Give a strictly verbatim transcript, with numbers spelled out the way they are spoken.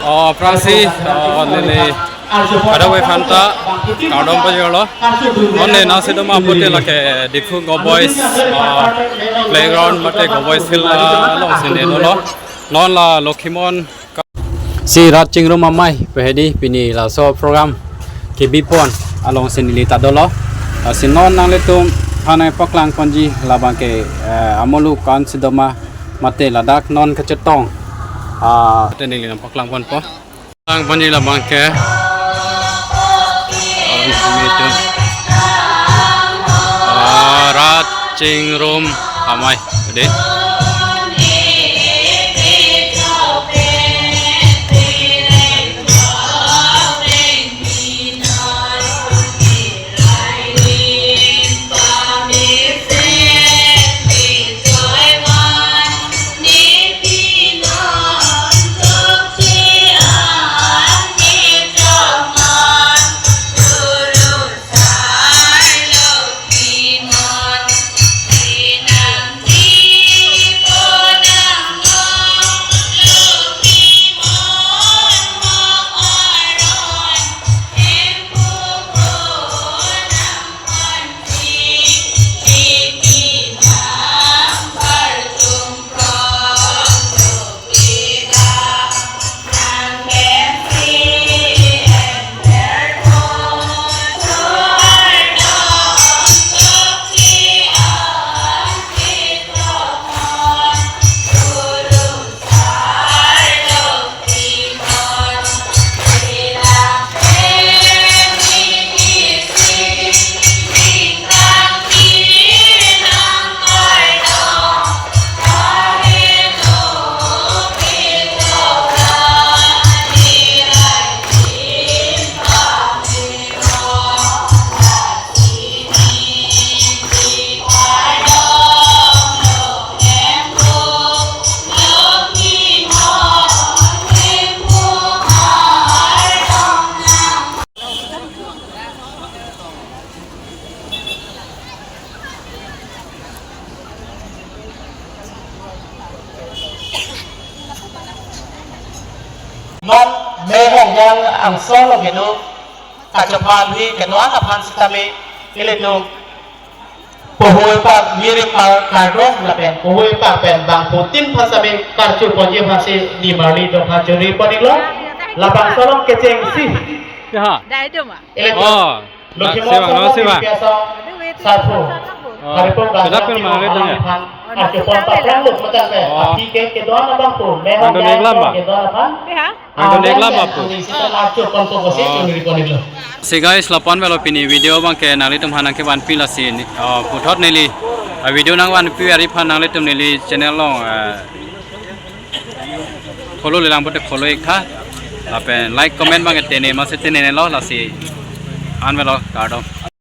Oh, aphrangsi, oh, neli kadokave aphanta kardom pajirlo. Non ne nangsedun ma pute lake Diphu Govt Boys, oh, playground mate Govt Boys field, ah, alongsi ne dolo. Non la Lokhimon si Rat Chingrum Amei pu hedi pini laso program kebipon alongsi neli ta dolo. Ah, si non nanglitum aphan nangpaklang ponji labang ke, eh, amulu ko-an si do ma mate ladak non kachetong. Ah, te neli nangpaklang ponpo. Lang ponji labang ke. Ah, Rat Chingrum Amei. Dei. Non mehong yang angsong lo kedo kachepalui kedo-an aphan sitame ilitum pohoi pa miri par kardom lapen pohoi pa pen bangphutin aphan sitame karchu ponji aphansi nimarli do aphan churi ponilo. Labangso along kechengsi. Ya. Dai do ma? Ilitum. Oh. Lokhimon Sewang, Sewang, Sewang. Sarpo. Oh, Haripur sudah Gangga pil Timo mana lihat Alam ya? Aphan, Arjupon Paprang Luk Matan Pe. Oh. Api ke kedua abang po. Mehong Angdon yang Eklam, Pak. Kedua abang. Ya. Angdon Eklam, Pak, po. Angdon Eklam, Pak, po. Oh. Si guys, lapu-an avelo pini video abang ke nanglitum aphan nangkevanpi lasi, oh, puthot neli, ah, video nangvanpi ari aphan nanglitum neli channel along, eh, follow lelang pute follow ik tha. Lapen like comment abang ke tene masi tenelo lasi. An avelo kardom.